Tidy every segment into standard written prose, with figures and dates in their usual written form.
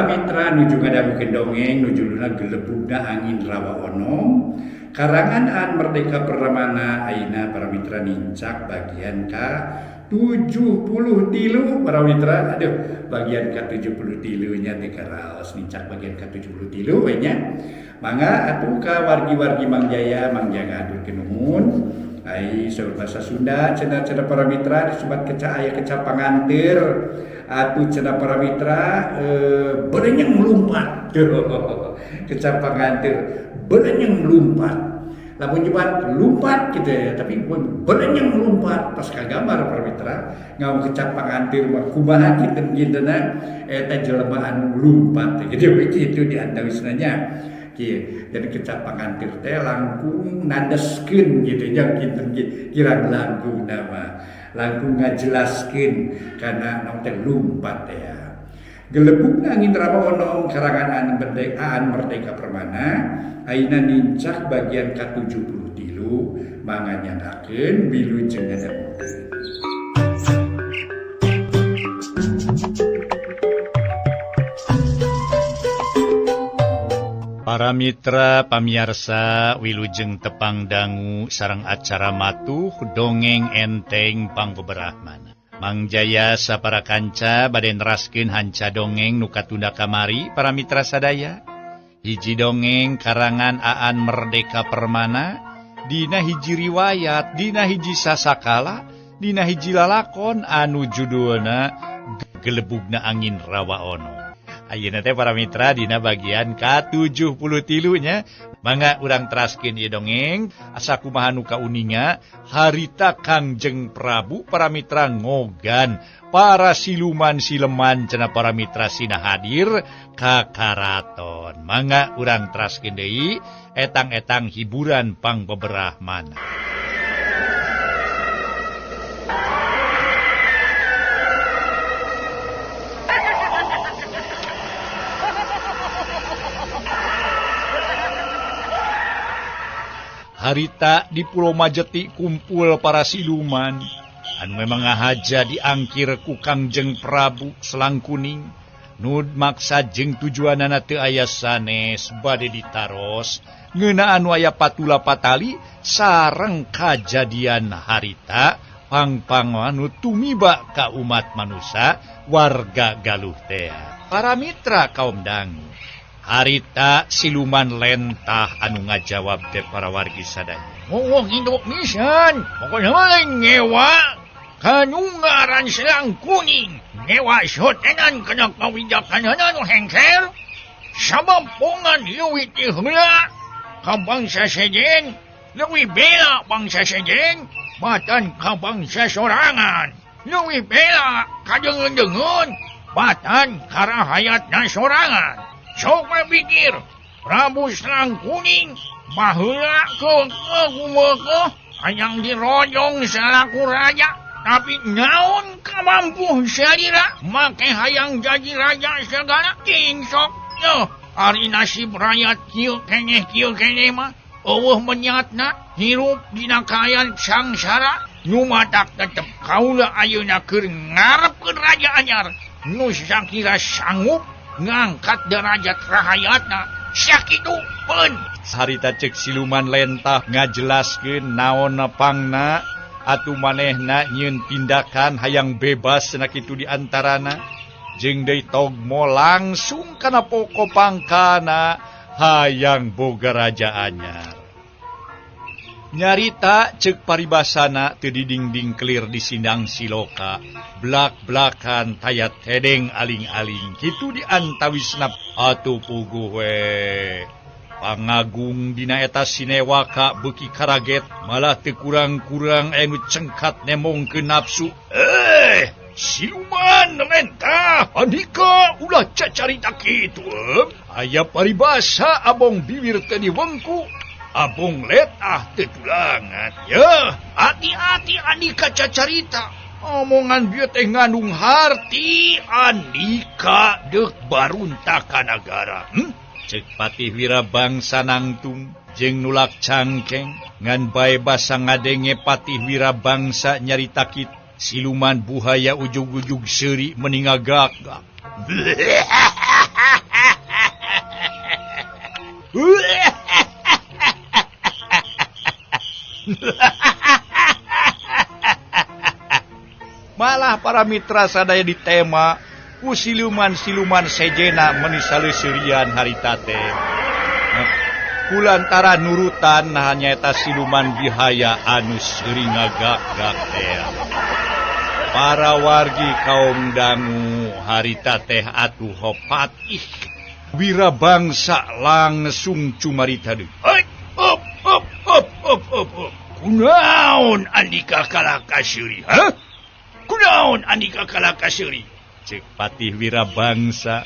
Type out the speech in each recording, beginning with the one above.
Para mitra nuju ngadangukeun dongeng nu judulna Gelebugna Angin Rawa Onom karangan Aan Merdeka Permana. Ayeuna para mitra nincak bagian ka 73. Para mitra, aduh, bagian ka 73 nya teh karaos nincak bagian ka 73 we nya. Mangga atuh ka wargi-wargi Mang Jaya, Mang Jaya ngahaturkeun nuhun. Ai saur bahasa Sunda cenah cenah para mitra disebat keca aya keca panganteur atuh cenah para mitra beurenyeng melumpat. Keca panganteur beurenyeng melumpat, lamun nyebat lumpat gitu ya, tapi beurenyeng melumpat pas kagambar para mitra ngomong keca panganteur mah kumaha kinten-kintenna eta jelema anu lumpat gitu begitu di antawisna nya. Kieu jadi keca panganteur teh langkung nandeskeun gitu nya, kinten kirang langkung nama langkung ngajelaskeun kana naon teh lumpat ya. Gelebugna Angin Rawa Onom karangan Aan Merdeka, Aan Merdeka Permana. Ayeuna nincak bagian ka 73, mangga nyanggakeun, wilujeng ngadangukeun. Para mitra pamiarsa, wilujeng tepang dangu sareng acara matuh dongeng enteng pangbeberahmana. Mang Jaya sapara kanca bade neraskeun hanca dongeng nu katunda kamari. Para mitra sadaya, hiji dongeng karangan Aan Merdeka Permana dina hiji riwayat, dina hiji sasakala, dina hiji lalakon anu judulna Gelebugna Angin Rawa Onom. Ayeuna teh para mitra dina bagian ka-73 nya. Mangga urang teraskeun ieu dongeng asa kumaha nu kauninga harita Kangjeng Prabu para mitra ngogan para siluman sileman cenah para mitra sina hadir ka karaton. Mangga urang teraskeun deui etang-etang hiburan pangbeberahmana. Harita di Pulau Majeti kumpul para siluman anu memang ngahaja diangkir ku Kangjeng Prabu Selang Kuning nud maksa jeung tujuanana teu aya sanes bade ditaros ngeunaan anu aya patula patali sareng kajadian harita pangpang anu tumiba ka umat manusia warga Galuh teh. Para mitra kaum dangu, harita siluman lentah anu ngajawab teh para wargi sadaya. Ngomong hidup nisan, pokoknya mah ngewa kanu ngaran Selang Kuning, ngewa sotenan kana kawijakanana nu hengker, sabab pongan leuwih ti heula ka bangsa sejen, leuwih bela bangsa sejen, batan ka bangsa sorangan, leuwih bela ka deungeun-deungeun, batan ka rahayatna sorangan. Sok pikir Prabu Selang Kuning baheula keukeuh kumeukeun hayang dirojong salaku raja, tapi naon kamampuh salira make hayang jadi raja segala ting sok. Yuh, ari nasib rakyat kieu keneh mah eueuh menyatna hirup dina kaayaan sangsara nu matak tetep kaula ayeuna keur ngarepkeun raja anyar nu sakira sanggup ngangkat derajat rahayatna sakitu pun. Harita cek siluman lentah ngajelaskeun naon pangna atuh manehna nyieun tindakan hayang bebas cenah kitu di antarana jeung deui togmo langsung kana poko pangkana hayang boga raja anyar. Nyarita cek paribasana teu didingding kelir di sindang siloka, blak-blakan taya tedeng aling-aling kitu di antawisna atuh puguh we. Pangagung dina eta sinewaka beuki karaget malah teu kurang-kurang anu cengkat nemongkeun nafsu. Siluman lentah andika ulah cacarita kitu. Aya paribasa abong bibir teh diwengku, abong letah teu tulangan. Ya, hati-hati andika cacarita. Omongan bieu teh ngandung harti andika deuk barunta ka nagara. Cek Patih Wirabangsa nangtung jeung nulak cangkeng ngan bae basa ngadenge Patih Wirabangsa nyarita kitu. Siluman buhaya ujug-ujug seuri meni ngagak-gak. Malah para mitra sadaya ditema ku siluman-siluman sejena meni saleuserian harita teh. Kulantaran nurutan nah nyaeta siluman bihaya anu seuri ngagak-gak teh. Para wargi kaum dangu harita teh atuh hopatih wira bangsa langsung cumarita deui. Up up up up up up. Kunaon andika kalah ka seuri, ha? Kunaon andika kalah ka seuri? Cek Patih Wira Bangsa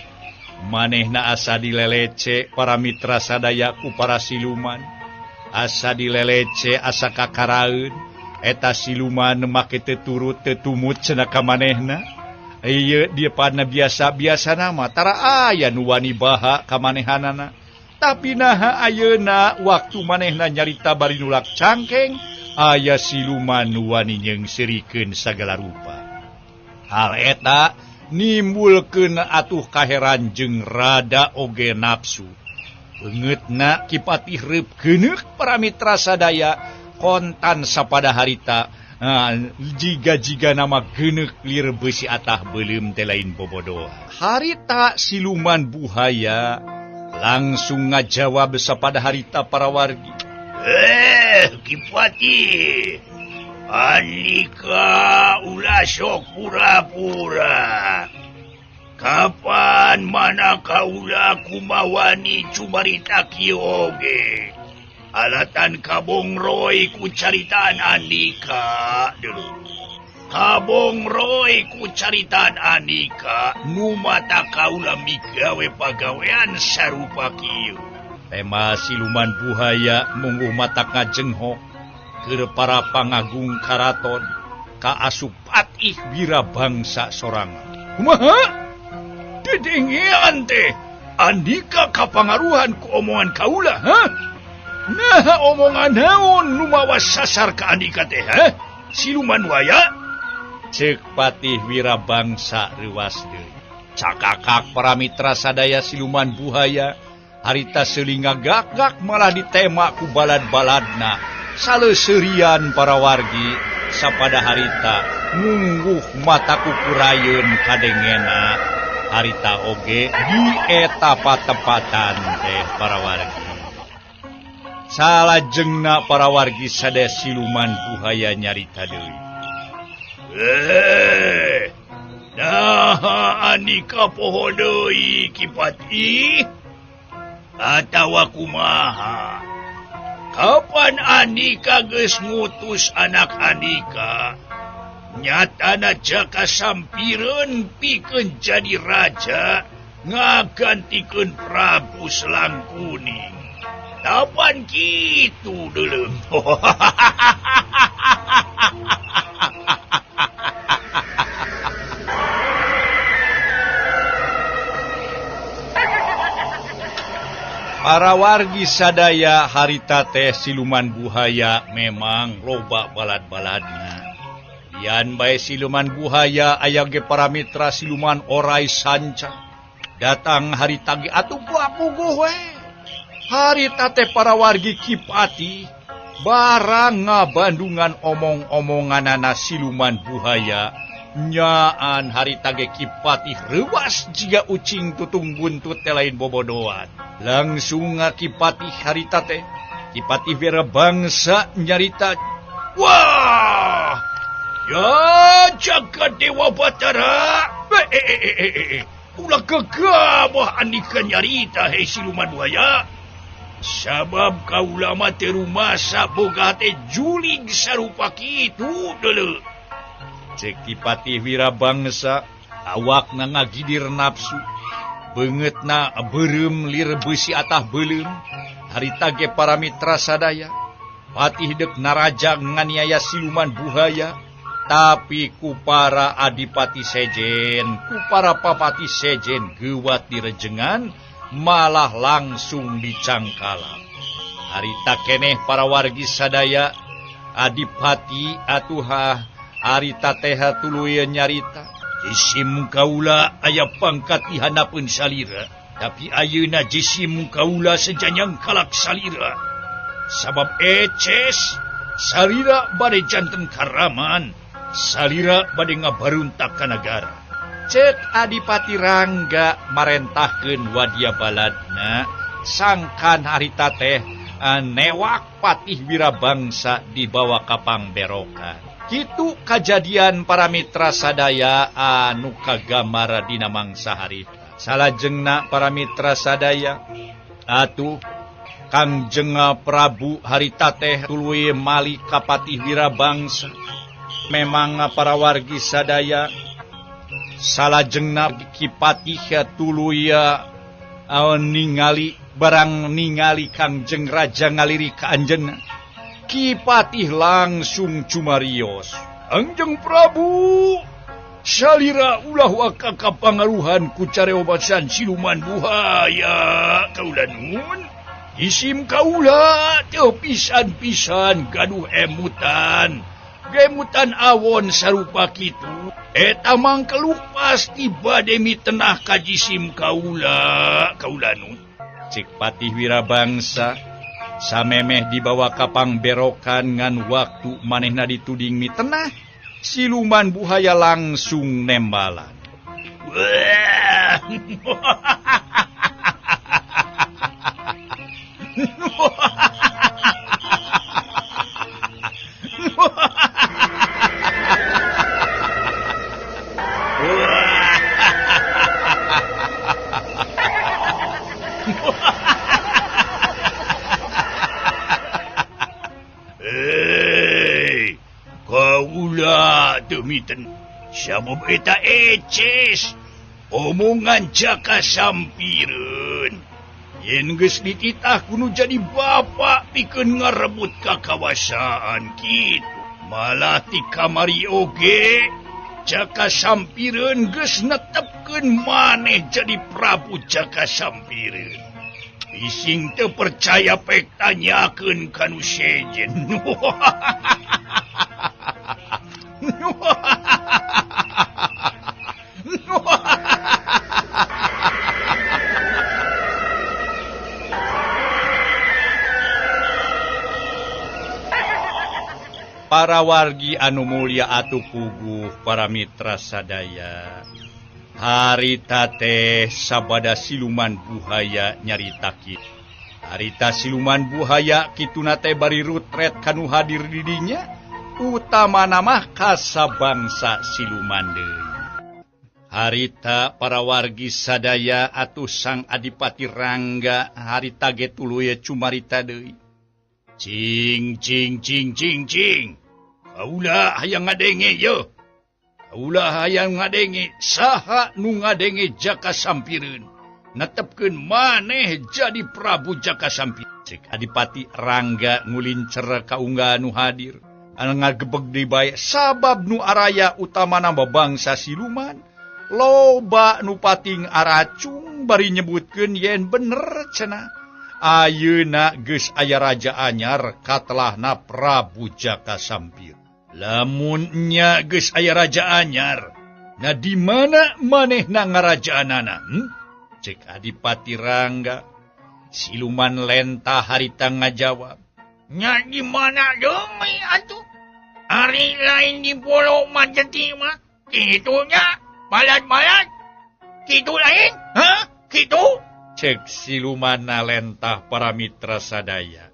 manehna asa dilelece para mitra sadaya ku para siluman. Asa dilelece asa kakaraeun eta siluman make teu turut teu tumut cenah ka manehna. Ieu dia pana biasa-biasa nama tara aya nu wani baha ka manehanana. Tapi naha ayeuna waktu manehna nyarita bari nulak cangkeng aya siluman nu wani nyeungseurikeun sagala rupa. Hal eta nimbulkeun atuh kaheran jeung rada oge nafsu. Beungeutna Ki Patih reup geuneuk para mitra sadaya kontan sapada harita jiga-jiga nama geuneuk lir beusi atah beuleum teh lain bobodohan. Harita siluman buhaya langsung ngajawab sapada harita para wargi. Ki Patih, andika ulah sok pura-pura. Kapan mana kaula kumawani cumarita kieu oge? Alatan kabongroy ku caritaan andika dulu. Kabongroy ku caritaan andika nu mata kaula migawe pagawean sarupa kieu. Tema siluman buhaya mungguh mata ngajenghok keur para pangagung karaton kaasup Patih Wira Bangsa sorangan. Kumaha? Dedengean teh andika kapangaruhan ku omongan kaula, ha? Nah, omongan naon nu mawa sasar ka andika teh, ha? Siluman waya? Ceuk Patih Wira Bangsa reuwas deui. Cakakak para mitra sadaya siluman buhaya harita seuli ngagak-gak malah ditema ku balad-baladna. Saleuseurian para wargi sapada harita mungguh mata kukurayeun kadengena harita oge di eta patepatan teh para wargi. Salajengna para wargi sadaya siluman buhaya nyarita deui. Nah, andika poho deui Ki Patih atawa kumaha? Kapan andika geus ngutus anak andika? Nyatana jaka sampireun pikeun jadi raja ngagantikeun Prabu Selangkuning. Kapan kitu deuleu? Para wargi sadaya harita teh siluman buhaya memang loba balad-baladna. Lian bae siluman buhaya aya ge para mitra siluman orai sanca. Datang harita ge atuh puguh we. Harita teh para wargi Ki Patih barang ngabandungan omong-omonganana siluman buhaya. Nyaan harita ge Ki Patih reuwas jiga ucing tutung buntut teh lain bobodoan. Langsung Ki Patih harita teh Ki Patih Wira Bangsa nyarita, wah, ya jagat Dewa Batara. Ulah gegabah andika nyarita hei siluman buhaya. Sabab kaula mah teu rumasa boga teh julig sarupa kitu deuleu. Cek Ki Patih Wira Bangsa awakna ngagidir nafsu. Beungeutna beureum lir beusi atah beuleum. Harita ge para mitra sadaya Patih deuk naraja nganiaya siluman buhaya, tapi ku para adipati sejen, ku para papati sejen geuwat direjengan malah langsung dicangkalan. Harita keneh para wargi sadaya adipati atuha harita teh tuluy nyarita. Isim kaula aya pangkat di handapeun salira. Tapi ayeuna jisim kaula sejanyang kalak salira. Sabab eces salira bade janten karaman, salira bade ngabaruntak ka nagara. Cek Adipati Rangga marentahkeun wadya baladna sangkan harita teh newak Patih Wirabangsa dibawa ka pangberokan. Kitu kajadian para mitra sadaya anu kagambar dina mangsa harita. Salajengna para mitra sadaya atuh Kangjeng Prabu harita teh tuluy mali ka Patih Wirabangsa. Memang para wargi sadaya salajengna Ki Patih tuluy ningali barang ningali Kangjeng Raja ngaliri ka anjeunna. Ki Patih langsung cumarios. Kangjeng Prabu, salira ulah waka kapangaruhan ku careobasan siluman buhaya kaula nuhun. Isim kaula teu pisan-pisan gaduh emutan. Gemutan awon sarupa kitu. Eta mangkeluk pasti bade mitenah ka jisim kaula, kaula nuhun. Cek Patih Wirabangsa samemeh dibawa ka pangberokan ngan waktu manehna dituding mitenah, siluman buhaya langsung nembalan. Hei, kaula teu miten. Sabab eta eces omongan Jaka Sampireun. Yen geus dititah kudu jadi bapa pikeun ngarebut kakawasaan kitu. Malah ti kamari oge Jaka Sampireun geus netepkeun maneh jadi Prabu Jaka Sampireun. Ising teu percaya pek tanyakeun ka nu sejen. Para wargi anu mulia atuh puguh para mitra sadaya. Harita teh sabada siluman buhaya nyarita kitu. Harita siluman buhaya kituna teh bari rutret kanu hadir di dinya, utamana mah kasabangsa siluman deui. Harita para wargi sadaya atuh Sang Adipati Rangga harita ge tuluy cumarita deui. Cing cing cing cing cing. Kaula hayang ngadenge yeuh. Kaula hayang ngadenge saha nu ngadenge Jaka Sampireun. Netepkeun maneh jadi Prabu Jaka Sampireun. Cek Adipati Rangga ngulincer ka unggal nu hadir. Anu ngagebeg deui bae sabab nu araya utamana bangsa siluman. Loba nu pating aracung bari nyebutkeun yen bener cenah. Ayeuna geus aya raja anyar katelahna Prabu Jaka Sampireun. Lamun nya geus aya raja anyar, nah di mana manehna ngarajaanana? Cek Adipati Rangga. Siluman lentah harita ngajawab. Nya di mana deui atuh? Ari lain di pulau Majeti mah kitu nya, balat-balat. Kitu lain? Hah? Kitu? Cek siluman lentah para mitra sadaya.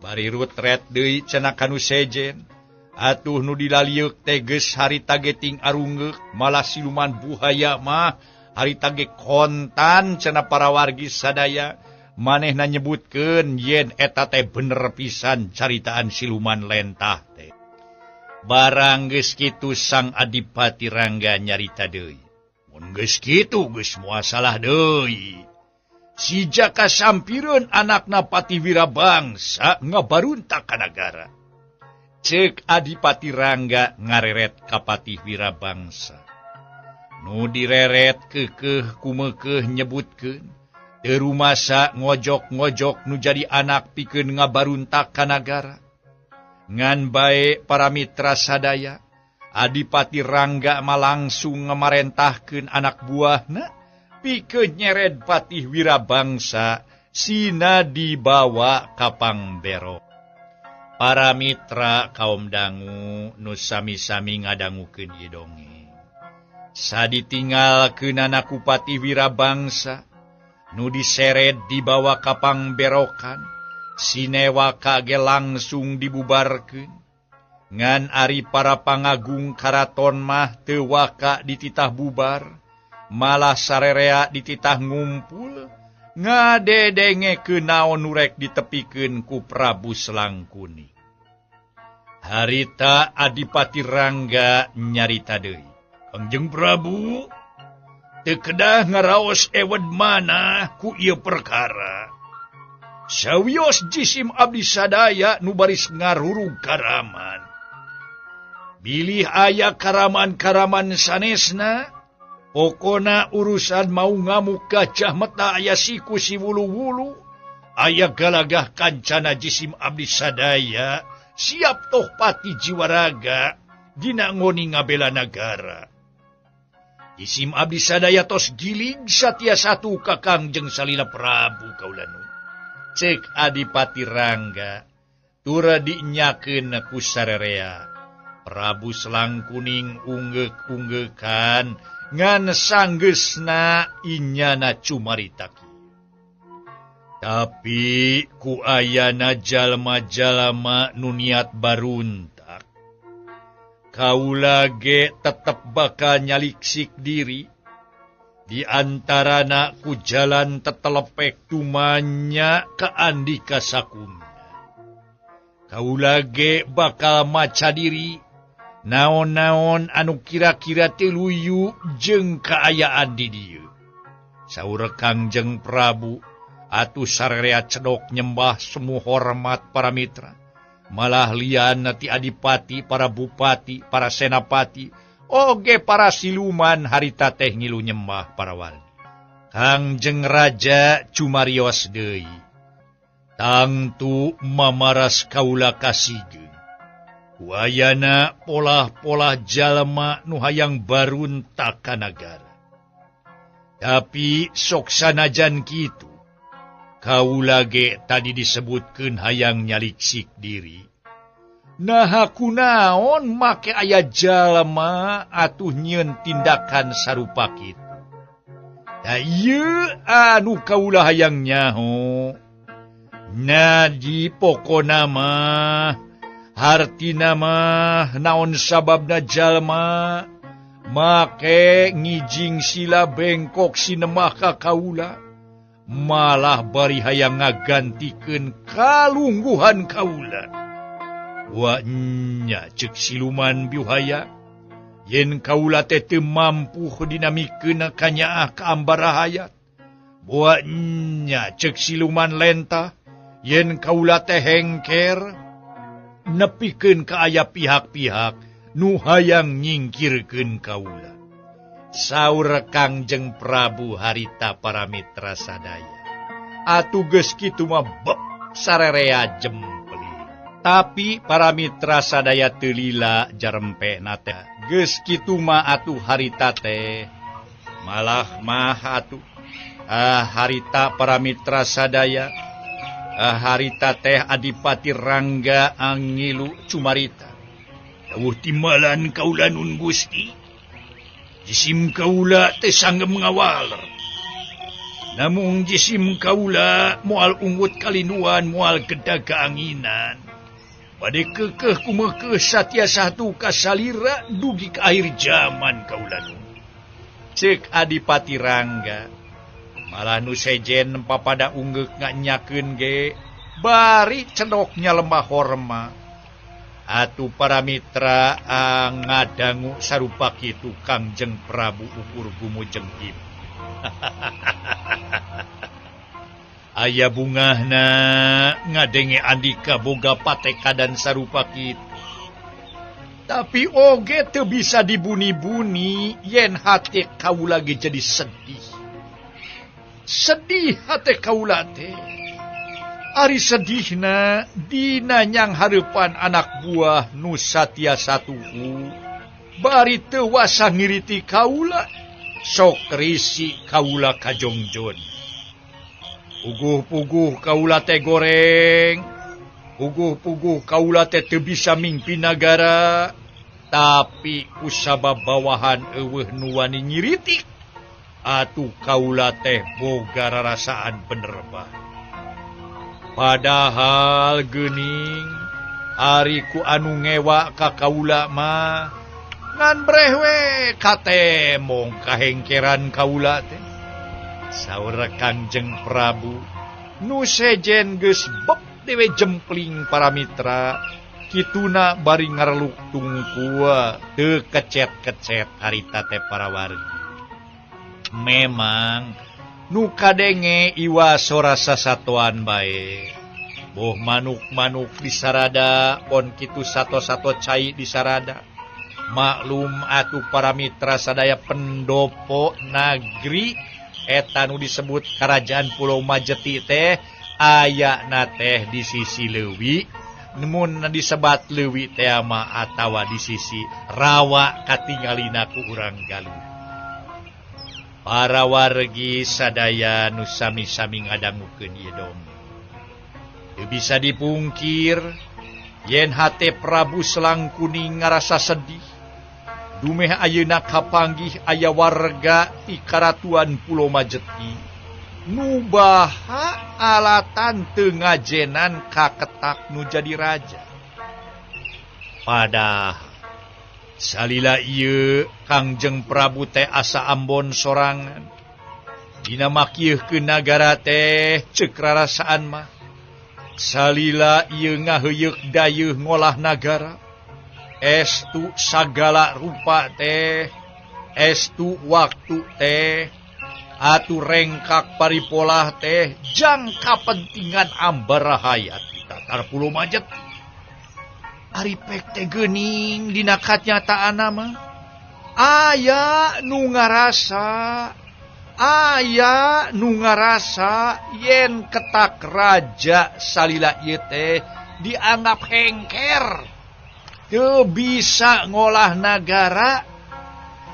Bari rutret deui cenah kanu sejen. Atuh nu dilalieuk teh geus harita ge ting arungeuk, malah siluman buhaya mah harita ge kontan cenah para wargi sadaya. Manehna nyebutkeun yen eta teh bener pisan caritaan siluman lentah teh. Barang geus kitu Sang Adipati Rangga nyarita deui. Mun geus kitu geus moal salah deui. Si Jaka Sampireun anakna Patih Wirabangsa ngabaruntak ka nagara. Cek Adipati Rangga ngareret ka Patih Wirabangsa. Nu direret keukeuh kumekeuh nyebutkeun teu rumasa ngojok-ngojok nu jadi anak pikeun ngabaruntak ka nagara. Ngan bae para mitra sadaya, Adipati Rangga mah langsung ngamarentahkeun anak buahna Pikeun nyered Patih Wirabangsa sina dibawa ka Pangbero. Para mitra kaum dangu nu sami-sami ngadangukeun ieu dongeng. Saditinggalkeunana ku Patih Wirabangsa nu diseret dibawa ka Pangberokan, Sinewaka ge langsung dibubarkeun. Ngan ari para pangagung karaton mah teu waka dititah bubar, malah sarerea dititah ngumpul ngadedengekeun naon nu rek ditepikeun ku Prabu Selangkuni. Harita Adipati Rangga nyarita deui. Kangjeng Prabu teu kedah ngaraos ewed manah ku ieu perkara. Sawios jisim abdi sadaya nu baris ngarurug karaman. Bilih aya karaman-karaman sanesna, pokona urusan mau ngamuk gajah meta aya siku si wulu-wulu, aya galagah kancana jisim abdi sadaya, siap toh pati jiwaraga dina ngoni ngabela nagara. Jisim abdi sadaya tos gilig satia satu ka Kangjeng Salila Prabu kaulanu. Cek Adipati Rangga tura dinyakeun ku sarerea. Prabu Selangkuning unggeuk-unggeukan ngan sanggeusna inyana cumarita kieu. Tapi ku ayana jalma-jalma nu niat baruntak, kaula ge tetep bakal nyaliksik diri. Di antarana ku jalan tetelepek tumanya ka Andika Sakumna. Kaula ge bakal maca diri naon-naon anu kira-kira teu luyu jeung kaayaan di dieu. Saur Kangjeng Prabu atuh sarerea cedok nyembah semu hormat para mitra. Malah lian ti adipati, para bupati, para senapati, oge para siluman harita teh ngilu nyembah para wargi. Kangjeng Raja cumarios deui. Tangtu mamaras kaula kasigeun. Wayana polah-polah jalma nu hayang baruntak ka nagara. Tapi sok sanajan kitu, kaula ge tadi disebutkeun hayang nyaliksik diri. Naha kunaon make aya jalma atuh nyieun tindakan sarupa kitu. Da ieu anu kaula hayang nyaho. Nadi pokona mah hartina mah naon sababna jalma make ngijing sila bengkok sinemah ka kaula, malah bari hayang ngagantikeun kalungguhan kaula. Wa nya ceuk siluman biuhaya, yen kaula teh teu mampu dinamikeun kanyaah ka ambarahayat. Wa nya ceuk siluman lentah, yen kaula teh hengker nepikeun ka aya pihak-pihak nu hayang nyingkirkeun kaula. Saur Kangjeng Prabu harita para mitra sadaya. Atuh geus kitu mah bek sarerea jempli. Tapi para mitra sadaya teu lila jarempena teh. Geus kitu mah atuh harita teh. Malah mah atuh harita para mitra sadaya. Harita teh Adipati Rangga angilu cumarita. Dawuh timbalan kaula nun Gusti. Jisim kaula teh sanggem ngawaler. Namung jisim kaula moal unggut kalinduan moal gedag kaanginan. Bade kekeh kumekeh satia satu kasalira dugi ka akhir zaman kaula nun. Ceuk Adipati Rangga. Malah nu sejen papada unggeuk nganyakeun ge bari cedoknya lemah horma. Atuh para mitra ngadangu sarupa kitu Kangjeng Prabu ukur gumujeng ieu. Aya bungahna ngadenge Andika boga patekadan sarupa kitu. Tapi oge teu bisa dibuni-buni yen hate kaula ge jadi sedih. Sedih hate kaula teh. Ari sedihna dina nyang hareupan anak buah nu satia satuhu bari teu wasa ngiriti kaula. Sok risi kaula kajongjon. Puguh-puguh kaula teh goreng. Puguh-puguh kaula teh teu bisa mingpin nagara. Tapi kusabab bawahan eueuh nu wani nyiritik. Atuh kaula teh boga rarasaan bener bae. Padahal geuning ari ku anu ngewa ka kaula mah ngan breh we katemong kahengkeran kaula teh. Saur Kangjeng Prabu nu sejen geus beb dewe jempling para mitra kituna bari ngareluk tungkua teu kecet-kecet harita teh para wargi. Memang nu kadenge iwa sora sasatoan bae. Boh manuk-manuk disarada pon kitu sato-sato cai disarada. Maklum atuh para mitra sadaya pendopo nagri eta nu disebut Kerajaan Pulau Majeti teh ayana teh di sisi leuwi, mun disebat leuwi teh mah atawa di sisi rawa katingalina ku urang Galuh. Para wargi sadaya nu sami-sami ngadangukeun ieu dongeng. Teu bisa dipungkir yen hate Prabu Selangkuning ngarasa sedih. Dumeh ayeuna kapanggih aya warga ti Karatuan Pulau Majeti nu baha alatan teu ngajenan kaketak nu jadi raja. Padahal salila ieu Kangjeng Prabu teh asa ambon sorangan. Dina makieuhkeun nagara teh ceuk rarasaan mah. Salila ieu ngaheuyeuk dayeuh ngolah nagara. Estu sagala rupa teh, estu waktu teh, atuh rengkak paripolah teh jang kapentingan ambarahayat di Tatar Pulau Majeti. Ari pek teh geuning dina kanyataanna mah aya nu ngarasa yen ketak raja salila ieu teh dianggap hengker. Teu bisa ngolah nagara,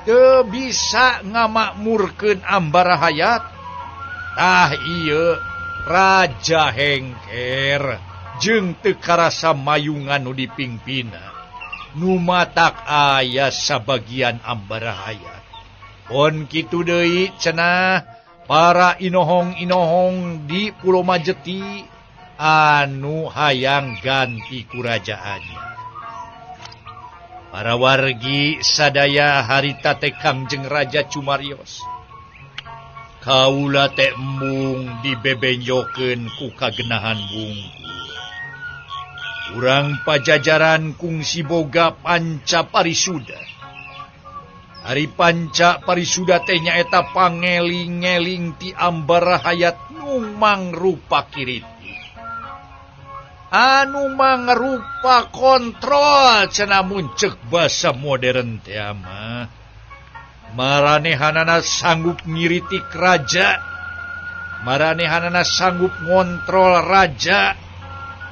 teu bisa ngamakmurkeun ambarahayat. Tah ieu raja hengker jeung teu karasa mayungan nu dipingpina. Nu matak aya sabagian ambarahayat. Pon kitu deui cenah para inohong-inohong di Pulau Majeti anu hayang ganti kurajaannya. Para wargi sadaya harita teh Kangjeng Raja Cumarios. Kaula teh embung dibebenjokeun ku kagenahan bungkul. Urang Pajajaran kungsi boga panca parisuda. Ari panca parisuda teh nyaeta pangeling-eling ti ambarahayat nu mangrupa kiriti. Anu mangrupa kontrol cenah mun ceuk basa modern teh mah. Maranehanana sanggup ngiritik raja, maranehanana sanggup ngontrol raja,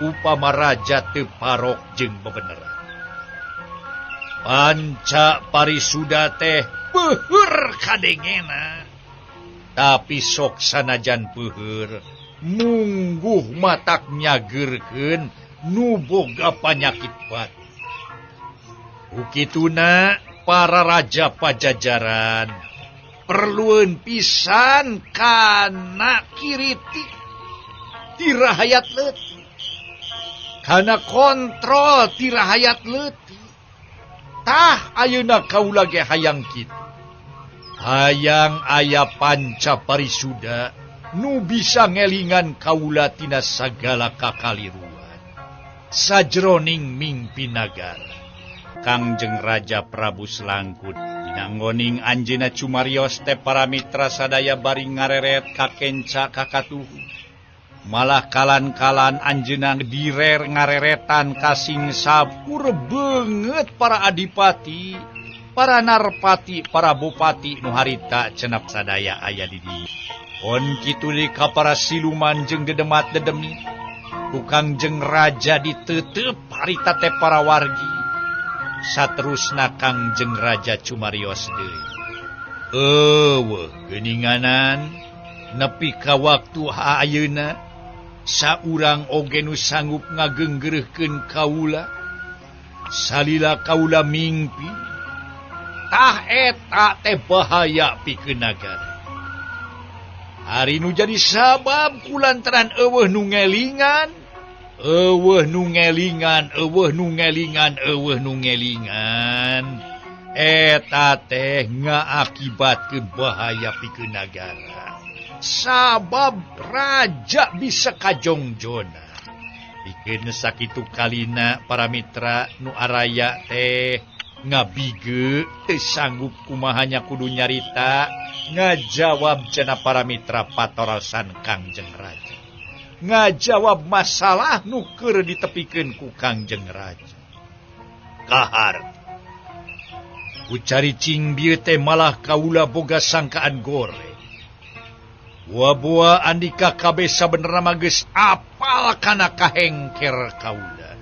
upama raja teu parok jeung bebeneran. Panca parisuda teh peuheur kadengena. Tapi sok sanajan peuheur mungguh matak nyageurkeun nu boga panyakit batu. Ukituna para raja Pajajaran perlueun pisan kana kiritik ti rahayat leutik, kana kontrol ti rahayat leutik. Tah ayeuna kaula ge hayang kitu. Hayang aya panca parisuda nu bisa ngelingan kaula tina sagala kakaliruan sajroning mingpin nagara. Kangjeng Raja Prabu Selangkut dinanggoning anjeunna cumarios teh para mitra sadaya bari ngareret kakenca kakatuhu. Malah kalan-kalan anjeunna direr ngareretan kasing sapur beungeut para adipati, para narpati, para bupati nu harita cenap sadaya aya di dieu. Pon kitu deui ka para siluman jeung dedemat dedemi. Ku Kangjeng Raja ditetep harita teh para wargi. Saterusna Kangjeng Raja cumarios deui. Eueuh geuninganan nepi ka waktu ayeuna saurang oge nu sanggup ngagenggeureurkeun kaula salila kaula mingpi tah eta teh bahaya pikeun nagara. Ari nu jadi sabab kulantaran eueuh nu ngelingan, eueuh nu ngelingan, eueuh nu ngelingan, eueuh nu ngelingan. Eta teh ngaakibatkeun bahaya pikeun nagara. Sabab raja bisa kajongjongan. Pikeun sakitu kalina para mitra nu araya teh ngabige teu sanggup kumahanya kudu nyarita ngajawab cenah para mitra patorosan Kangjeng Raja. Ngajawab masalah nu keur ditepikeun ku Kangjeng Raja. Kahar ku caricing bieu teh malah kaula boga sangkaan goreng. Buah-buah andika kabeh sabenerna mah geus apal kana kahengker kaula.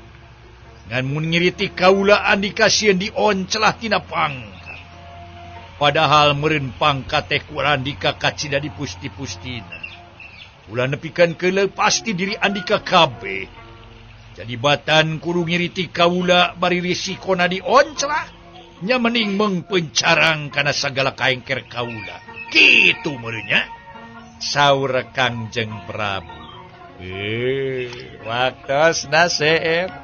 Ngan mun ngiriti kaula andika sieun dioncelah tina pangkat. Padahal meureun pangkat teh ku andika kacida dipusti-pustina. Ulah nepikeun keuleuh pasti diri andika kabeh. Jadi batan kudu ngiriti kaula bari risikona dioncelah, nya mending mengpencarang kana sagala kahengker kaula. Kitu meureun nya. Saur Kangjeng Prabu. Waktosna seep.